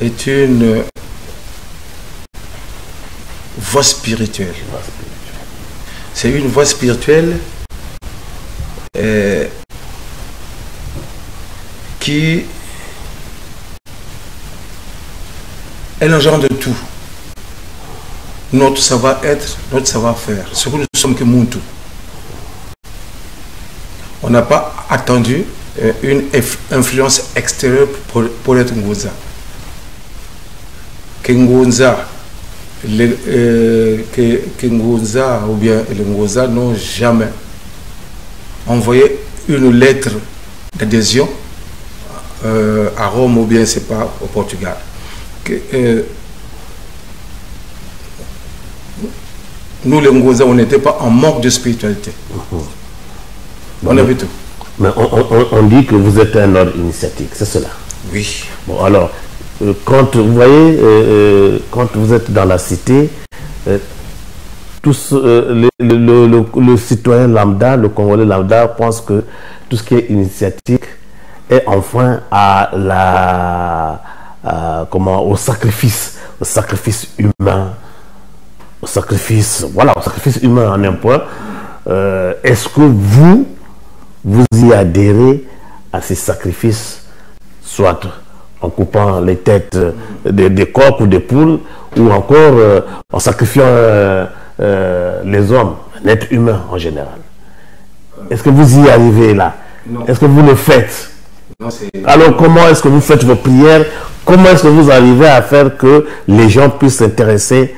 est une voie spirituelle. C'est une voie spirituelle, euh, qui, elle engendre tout. Notre savoir-être, notre savoir-faire, ce que nous sommes comme muntu. On n'a pas attendu, euh, une inf-, influence extérieure pour, pour être ngunza. Kingunza, le, euh, que, kingunza ou bien le ngunza n'ont jamais envoyé une lettre d'adhésion, euh, à Rome ou bien, je sais pas, au Portugal. Que, euh, nous, les ngunza, on n'était pas en manque de spiritualité. Mhm. On avait tout. Mais on, on, on, on dit que vous êtes un ordre initiatique, c'est cela ? Oui. Bon, alors, euh, quand vous voyez, euh, euh, quand vous êtes dans la cité, euh, tout ce, euh, le, le, le, le, le citoyen lambda, le Congolais lambda, pense que tout ce qui est initiatique est un frein à la, à, comment, au sacrifice, au sacrifice humain, au sacrifice, voilà, au sacrifice humain en un point. Euh, est-ce que vous, vous y adhérez à ces sacrifices, soit en coupant les têtes des, des coqs ou des poules, ou encore, euh, en sacrifiant, euh, euh, les hommes, un être humain en général ? Est-ce que vous y arrivez là ? Non. Est-ce que vous le faites ? Non, c'est... Alors, comment est-ce que vous faites vos prières ? Comment est-ce que vous arrivez à faire que les gens puissent s'intéresser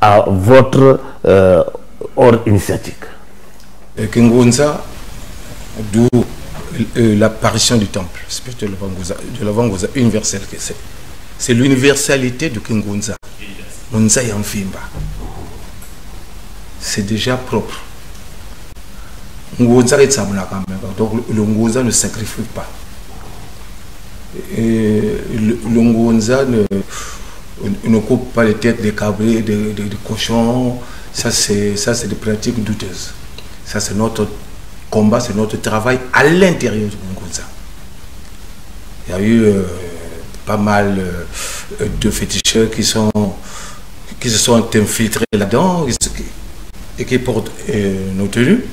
à votre, euh, ordre initiatique ? Euh, kingunza, d'où, euh, l'apparition du temple spirituel de la Ngunza, de la Ngunza universelle que c'est. C'est l'universalité du kingunza. Ngunza ya mvimba. C'est déjà propre. Ngunza ke tsamuna kambe. Donc le, le ngunza ne sacrifie pas. Et le, le ngunza ne, ne coupe pas les têtes des cabrits, des, des, des cochons. Ça, c'est, ça, c'est des pratiques douteuses. Ça, c'est notre combat, c'est notre travail à l'intérieur du ngunza. Il y a eu, euh, pas mal, euh, de féticheurs qui sont, qui se sont infiltrés là-dedans et qui, et qui portent, euh, nos tenues,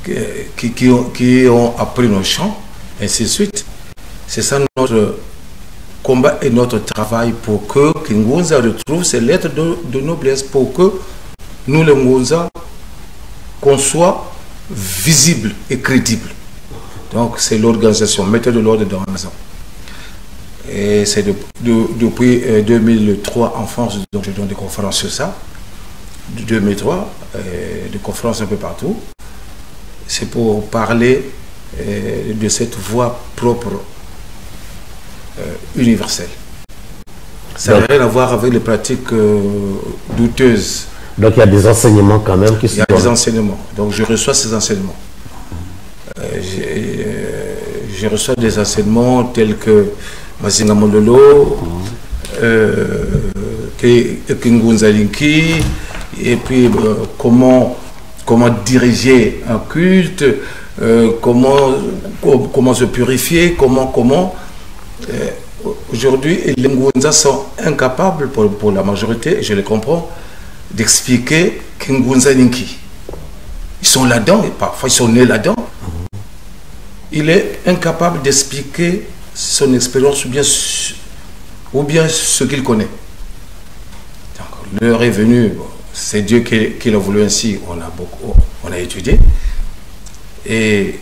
qui, qui, qui ont, qui ont appris nos chants, ainsi de suite. C'est ça notre combat et notre travail pour que Kingunza retrouve ses lettres de, de noblesse, pour que nous, les Ngunza, qu'on soit visible et crédible. Donc, c'est l'organisation, mettre de l'ordre dans la maison. Et c'est de, de, depuis, euh, deux mille trois en France, donc je donne des conférences sur ça. De deux mille trois, euh, des conférences un peu partout. C'est pour parler, euh, de cette voie propre, euh, universelle. Ça n'a rien à voir avec les pratiques, euh, douteuses. Donc, il y a des enseignements quand même qui se donnent. Il y a des enseignements. Donc, je reçois ces enseignements. Euh, j'ai, euh, je reçois des enseignements tels que Mazinga Mololo, euh, que, Kingunza Linki, et puis, euh, comment, comment diriger un culte, euh, comment, co-, comment se purifier, comment, comment, euh, aujourd'hui, les Ngunza sont incapables, pour, pour la majorité, je les comprends, d'expliquer Kingunza Linki. Ils sont là-dedans, et parfois ils sont nés là-dedans. Il est incapable d'expliquer son expérience ou bien ce, ou bien ce qu'il connaît. Donc, l'heure est venue, bon, c'est Dieu qui, qui l'a voulu ainsi, on a beaucoup, on a étudié. Et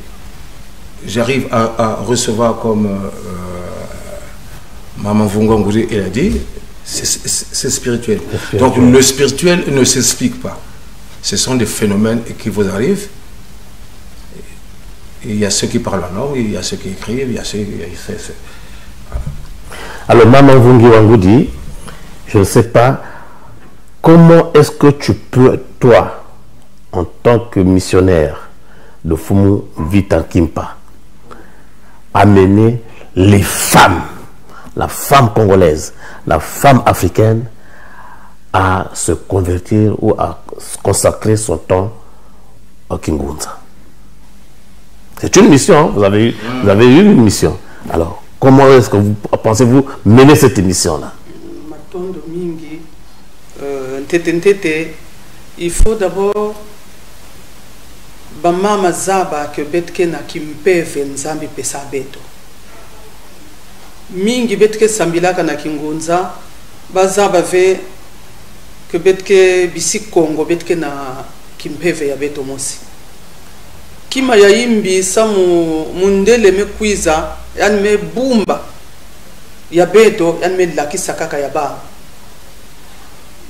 j'arrive à, à recevoir comme, euh, Mama Mvungi wa Ngudi, elle a dit, c'est, c'est, c'est spirituel. C'est spirituel. Donc, le spirituel ne s'explique pas. Ce sont des phénomènes qui vous arrivent. Il y a ceux qui parlent en langue, il y a ceux qui écrivent, il y a ceux, il y a, c'est, c'est, voilà. Alors, Mama Mvungi wa Ngudi, je ne sais pas, comment est-ce que tu peux, toi, en tant que missionnaire de Mfumu Vita Kimpa, amener les femmes, la femme congolaise, la femme africaine, à se convertir ou à consacrer son temps au Kingunza. C'est une mission, hein. Vous avez eu, vous avez eu une mission. Alors, comment est-ce que vous pensez-vous mener cette mission-là ? Matondo mingi, euh, Ntete ntete, il faut d'abord bamama zaba que beto ke na kimpeve Nzambi pesa beto. Mingi beto ke sambilaka na kingunza, bazaba ve que beto ke bisi Kongo, beto ke na kimpeve ya beto mosi. Kima ya imbi samu mundele me kwiza, yaani me bumba ya beto, yaani me lakisa kaka ya ba.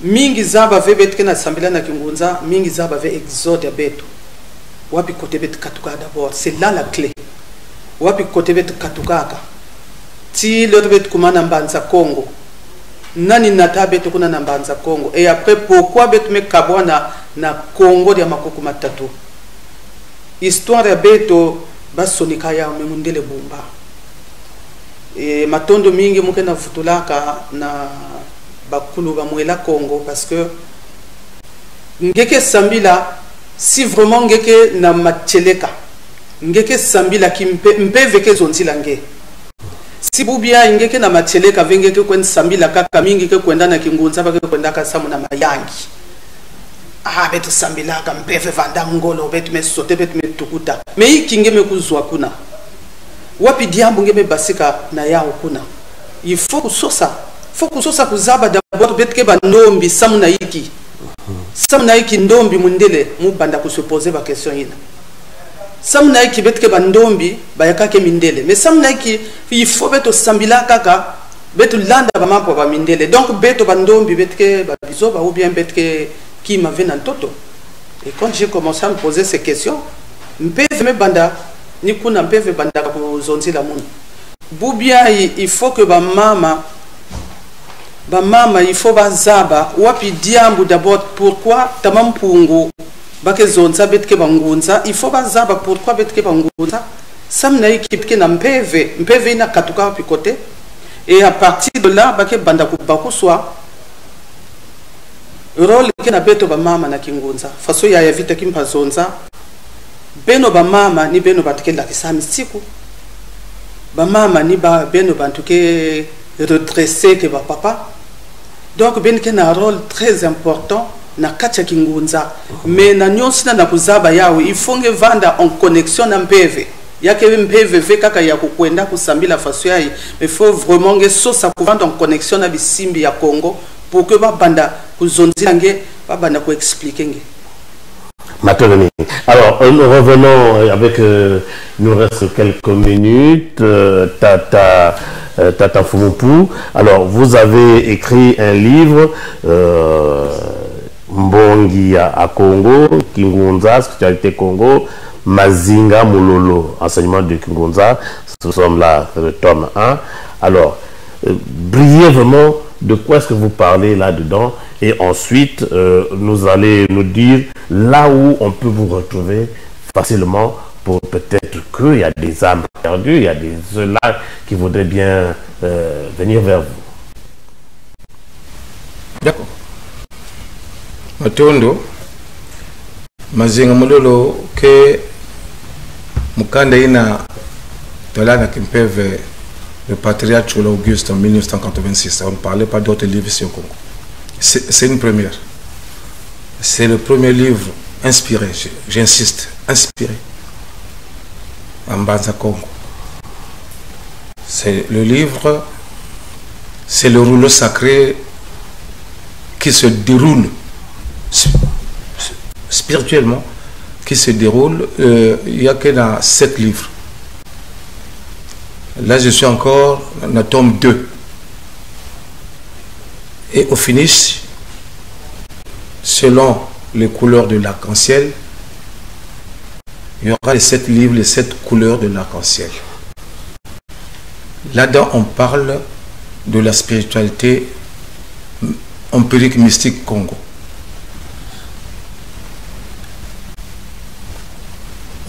Mingi zaba ve beto ke na sambila na kingunza, mingi zaba ve exode ya beto. Wapi côté beto katuka d'abord, c'est là la clé. Wapi côté beto katukaka? Ti l'heure beto kuma na Mbanza Kongo. Nani nata beto kuna na Mbanza Kongo? Et après, pourquoi beto me kabwana na Kongo dia makuku matatu? Histoire ya beto, basonika ya me mundele bumba. E, matondo mingi mu ke na vutulaka na bakulu ba Mwela Kongo, parce que nge ke sambila, si vraiment nge ke na matieleka, nge ke sambila kimpe-, mpeve ke zonzila nge. Si bubu ya nge ke na matieleka ve, nge ke kwenda sambila kaka, mingi ke kwenda na kingunza, ba ke kwendaka samu na mayangi. Ah, beto sambilaka, mpeve vanda ngolo, beto me sauter, beto me tukuta. Mais inki nge me kuzwa kuna? Wapi diambu nge me basika na yawu kuna? Il faut kusosa. Faut kusosa kuzaba d'abord beto ke bandombi samu na inki. Samu na inki ndombi mundele, mu banda ku se poser ba question yina. Samu na inki beto ke bandombi, bayaka ke mindele. Mais samu na inki, il faut beto sambila kaka, beto landa bamambu ya bamindele. Donc beto bandombi, beto ke babizoba, ou bien beto ke kima ve na ntoto? Et quand j'ai commencé à me poser ces questions, mpeve me banda ni kuna, mpeve banda kuzonzila munu. Bubu ya, il faut que bamama, bamama, il faut bazaba wapi diambu d'abord, pourquoi Tata Mpungu ba ke zonza beto ke bangunza, il faut bazaba pourquoi beto ke bangunza, samu na inki beto ke na mpeve, mpeve yina katuka wapi côté. Et à partir de là, ba ke banda kubakuswa rôle ke na beto bamama na kingunza. Façon ya Yaya Vita Kimpa azonza, beno bamama ni beno bantu ke lakisa misiku. Bamama ni ba, beno bantu ke redresser ke bapapa. Donc beno ke na rôle très important na kati ya kingunza. Mais na nyonso yina na kuzaba yawu, il faut nge vanda en connexion na mpeve. Ya ke mpeve ve kaka ya kukwenda kusambila façon yayi, mais faut vraiment nge sosa kuvanda en connexion na bisimbi ya Kongo, pour que babanda kuzonzila nge, babanda ku expliquer nge. Matondo mingi. Alors, euh, nous revenons, euh, avec, euh, il nous reste quelques minutes. Euh, Tata, euh, Tata Mfumu Mpu. Alors, vous avez écrit un livre, euh, Mbongi ya, ya Kongo, Kingunza, Spiritualité Kongo, Mazinga Mulolo, Enseignement de Kingunza. Nous sommes là, c'est le tome un. Alors, euh, brièvement, de quoi est-ce que vous parlez là-dedans? Et ensuite, euh, nous allez nous dire là où on peut vous retrouver facilement pour peut-être qu'il y a des âmes perdues, il y a des, ceux-là qui voudraient bien, euh, venir vers vous. D'accord. Matondo. Mazinga Mulolo ke mukanda yina twala na kimpeve, le Patriarche Auguste en mille neuf cent quatre-vingt-six. On ne parlait pas d'autres livres sur Kongo. C'est, c'est une première. C'est le premier livre inspiré, je, j'insiste, inspiré en Mbanza Kongo. C'est le livre, c'est le rouleau sacré qui se déroule sp-, spirituellement, qui se déroule, euh, il y a que dans sept livres. Là, je suis encore dans le tome deux. Et au finish, selon les couleurs de l'arc-en-ciel, il y aura les sept livres, les sept couleurs de l'arc-en-ciel. Là-dedans, on parle de la spiritualité empirique mystique Kongo.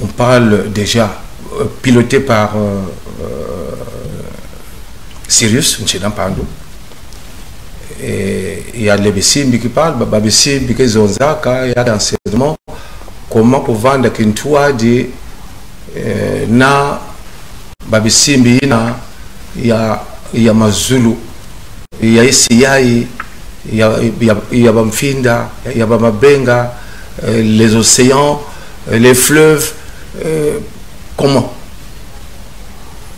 On parle déjà, euh, piloté par, euh, euh, Sirius Ntsina Mpandu. Et il y a les Bisimbi qui parlent, ba, ba Bisimbi ke zonzaka, il y a l'enseignement, comment kuvanda kintwadi, euh, na ba Bisimbi yina ya, ya mazulu, ya isi yayi, Ya, ya, ya bamfinda, ya bamabenga, euh, les océans, euh, les fleuves, euh, comment?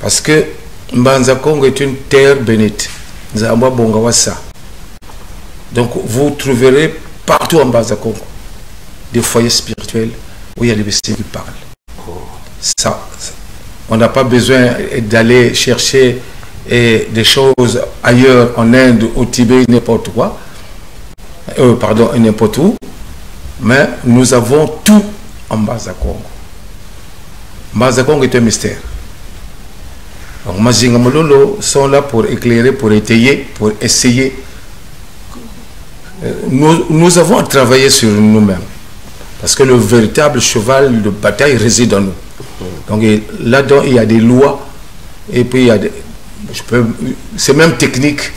Parce que Mbanza Kongo est une terre bénite. Nzambi abonga wasa. Donc, vous trouverez partout en Mbanza Kongo des foyers spirituels où il y a des personnes qui parlent. Ça, ça, on n'a pas besoin d'aller chercher, eh, des choses ailleurs, en Inde, au Tibet, n'importe quoi. Euh, pardon, n'importe où. Mais nous avons tout en Mbanza Kongo. Mbanza Kongo est un mystère. Donc, Mazinga Malolo sont là pour éclairer, pour étayer, pour essayer. Euh, nous, nous avons à travailler sur nous-mêmes. Parce que le véritable cheval de bataille réside en nous. Donc, et là-dedans, il y a des lois. Et puis, il y a des, je peux, c'est même technique.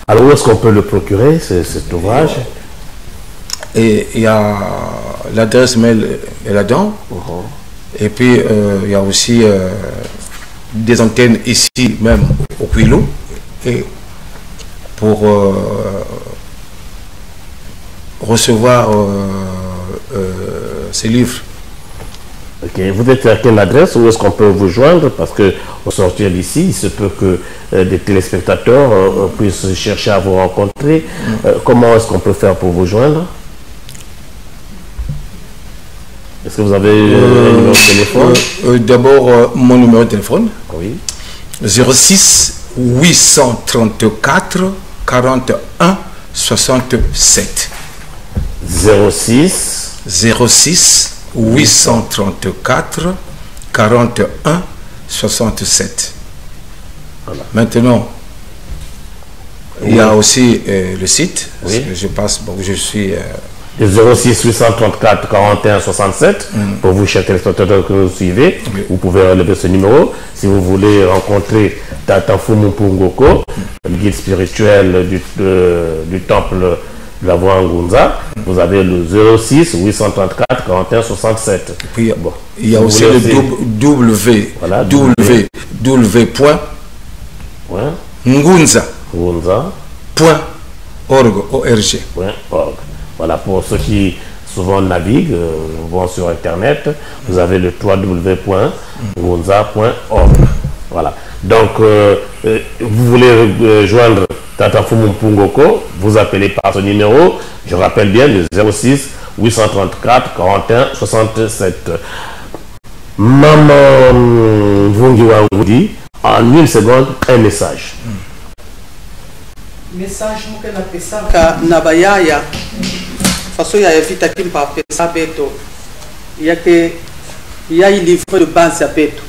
Alors, où est-ce qu'on peut le procurer, ce, cet ouvrage ? Et il y a l'adresse mail est là-dedans. Mhm. Et puis, euh, il y a aussi, euh, des antennes ici même au Kouilou. Et pour, euh, recevoir, euh, euh, ces livres. Ok, vous êtes à quelle adresse ? Où est-ce qu'on peut vous joindre ? Parce que au sortir d'ici, il se peut que, euh, des téléspectateurs, euh, puissent chercher à vous rencontrer. Mm. Euh, comment est-ce qu'on peut faire pour vous joindre ? Est-ce que vous avez, euh, un numéro de téléphone ? Euh, euh, d'abord, euh, mon numéro de téléphone. Oui. Zéro six huit cent trente-quatre quarante et un soixante-sept. Zéro six. Zéro six huit cent trente-quatre quarante et un soixante-sept. Voilà. Maintenant, il y a aussi, euh, le site, parce que je passe, bon, je suis, euh, Le zéro six huit cent trente-quatre quarante et un soixante-sept, pour vous, chers téléspectateurs que vous suivez, vous pouvez relever ce numéro. Si vous voulez rencontrer Tata Mfumu Mpungu Oko, le guide spirituel du, euh, du temple de la Voie Ngunza, vous avez le zéro six huit cent trente-quatre quarante et un soixante-sept. Et puis, bon, il y a aussi le double, W, voilà, W W W point ngunza point org, O R G. Point org. Voilà, pour ceux qui souvent naviguent, euh, vont sur Internet, vous avez le trois W point ngunza point org. Voilà. Donc, euh, euh, vous voulez, euh, joindre Tata Mfumu Mpungu Oko, vous appelez par ce numéro, je rappelle bien, le zéro six huit cent trente-quatre quarante et un soixante-sept. Mama, mm, Mvungi wa Ngudi, en une seconde, un message. Message mu ke na pesaka na bayaya, façon yaya Vita Kimpa apesa beto, ya ke, ya i livre de base ya beto.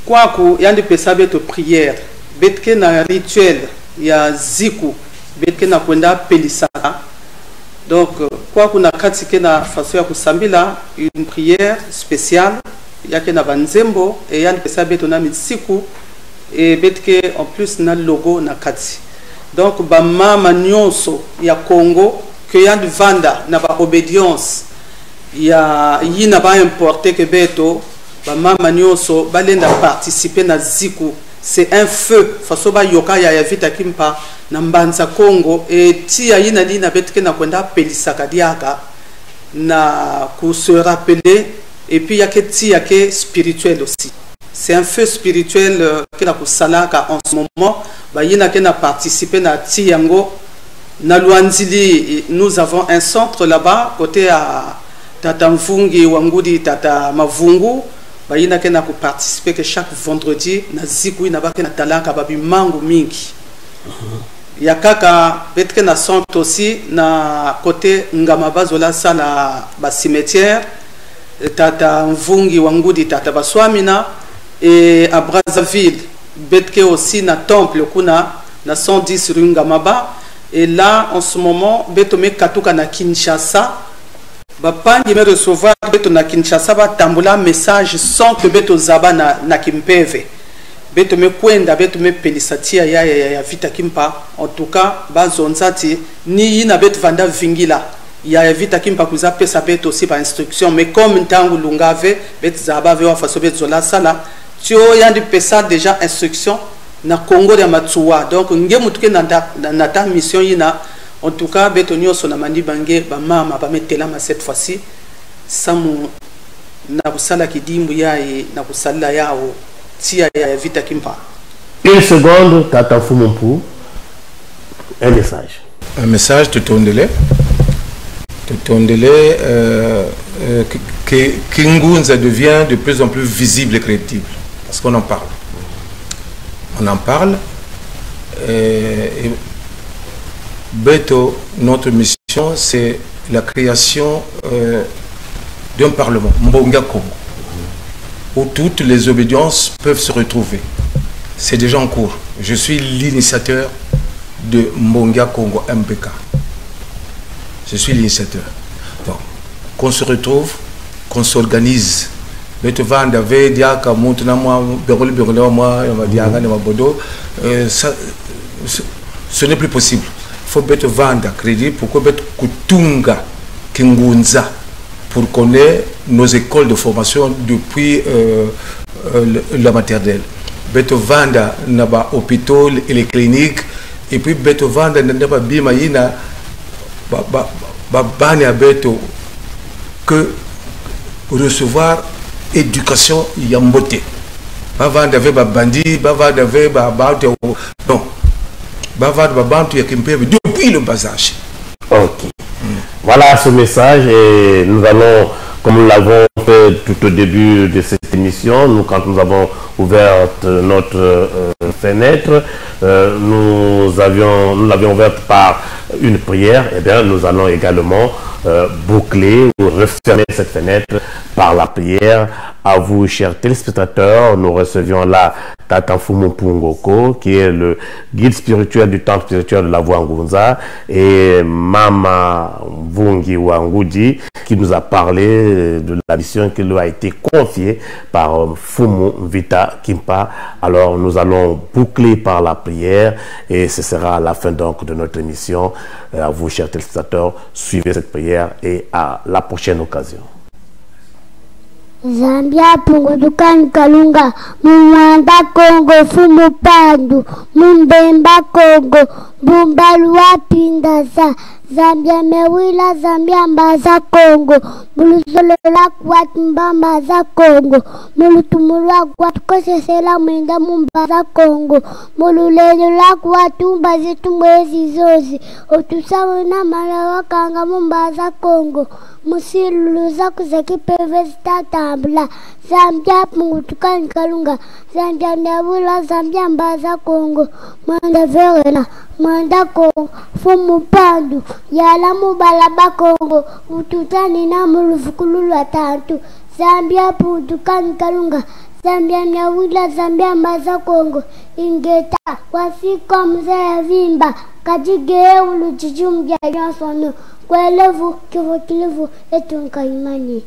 Kwaku, yandi pesa beto prière, beto ke na rituel ya ziku, beto ke na kwenda pelisaka. Donc, euh, kwaku na kati ke na façon ya kusambila, une prière spéciale, ya ke na banzembo, et yandi pesa beto na misiku, et beto ke en plus na logo na kati. Donc, bamama nyonso ya Kongo, que yandi vanda na ba obédience, ya yina ba importer que beto, bamama nyonso, balenda participer na ziku. C'est un feu, façon bayoka yaya Vita Kimpa na Mbanza Kongo, et tiya yina ni yina beto ke na kwenda pelisaka diaka, na ku se rappeler, et puis ya ke tiya ke spirituel aussi. C'est un feu spirituel, euh, ke na kusalaka en ce moment, bayina ke na participer na tiya yango, na Luanzili, nous avons un centre là-bas, côté ya Tata Mvungi wa Ngudi, Tata Mavungu, bayina ke na kuparticiper ke chaque vendredi, na ziku yina ba ke na talaka babimangu mingi. Ya kaka, beto ke na centre aussi, na côté Ngamaba zola sala ba cimetière, Tata Mvungi wa Ngudi, Tata Baswamina, et à Brazzaville, beto ke aussi na temple kuna, na cent dix rue Ngamaba. Et là, en ce moment, beto me katuka na Kinshasa. Bampangi me recevoir beto na Kinshasa, ba tambula message sans que beto zaba na, na kimpeve. Beto me kwenda, beto me pelisa tiya ya, ya, ya, ya Vita Kimpa. En tout cas, ba zonza ti, ni yina beto vanda vingila. Yaya Vita Kimpa kwiza pesa beto aussi ba instruction. Mais comme ntangu lunga ve, beto zaba ve wa façon beto zola sala. Tio yandi pesa déjà instruction. na Kongo dia Matsoua. Donc, nge muntu ke na ta, na, na ta mission yina, en tout cas, beto nyonso na manima nge, bamama, ba me telama cette fois-ci, samu na kusala kidimbu yayi, na kusalila yawu, tiya ya Vita Kimpa. Une seconde, tata Mfumu Mpu, un message. Un message, tutondele. Tutondele, euh, euh, que, que, que Ngunza devient de plus en plus visible et crédible. Parce qu'on en parle. On en parle. Euh, et beto, notre mission, c'est la création, euh, d'un parlement, Mbongi a Kongo, où toutes les obédiences peuvent se retrouver. C'est déjà en cours. Je suis l'initiateur de Mbongi a Kongo, M B K. Je suis l'initiateur. Donc, qu'on se retrouve, qu'on s'organise. Beto vanda ve diaka muntu na mwa, biongole biongole mwa, ya madianga na mabodo. Euh, ça, ce, ce n'est plus possible. Faut beto vanda crédible, pourquoi beto kutunga kingunza pour qu'on ait nos écoles de formation depuis, euh, euh, le, la maternelle. Beto vanda na ba hôpitaux et les cliniques, et puis beto vanda na, na ba bima yina, ba, ba, ba bana ya beto ke recevoir éducation ya mbote. Ba vanda ve ba bandits, ba vanda ve ba, ba, non. Ba vanda ba bantu ya kimpeve depuis le bas âge. Ok. Voilà ce message et nous allons, comme nous l'avons fait tout au début de cette émission, nous, quand nous avons ouvert notre, euh, fenêtre, euh, nous avions, nous l'avions ouverte par une prière. Eh bien, nous allons également, euh, boucler ou refermer cette fenêtre par la prière. À vous, chers téléspectateurs, nous recevions là Tata Mfumu Mpu Ngoko, qui est le guide spirituel du temple spirituel de la Voie Ngunza, et Mama Mvungi wa Ngudi, qui nous a parlé, euh, de la mission qui lui a été confiée par, euh, Mfumu Vita Kimpa. Alors, nous allons boucler par la prière, et ce sera la fin donc de notre émission. Euh, à vous, chers téléspectateurs, suivez cette prière et à la prochaine occasion. Zambia Mpungu Tukanu Kalunga, mu Mwanda Kongo Mfumu Mpandu, mu Mbemba Kongo, Bumba Lwa Pinda za, Zambia mewila, Zambia mbaza Kongo, mu luzolo lwaku watu mba mbaza Kongo, mu lutumu lwaku watu kosesela mwinda mu mbaza Kongo, mu lulendo lwaku watu mbazi tumwezi zozi, otusamu na mala wakanga mu mbaza Kongo, mu silulu zaku za kimpeve zitatambula. Zambia Mpungu Tukanu Kalunga, Zambia mewila, Zambia mbaza Kongo, Mwanda Verena, Mwanda Kongo, Mfumu Mpandu, yala mu bala ba Kongo, ututanina mu luvukulu lwa tantu. Zambia Mpungu Tukanu Kalunga, Zambia mewila, Zambia mbaza Kongo, ingeta, wasi kwa mze ya vimba, kadi ge ulu jijum bia nyonsono, kwelevu, kivu kilivu, etu nka imani.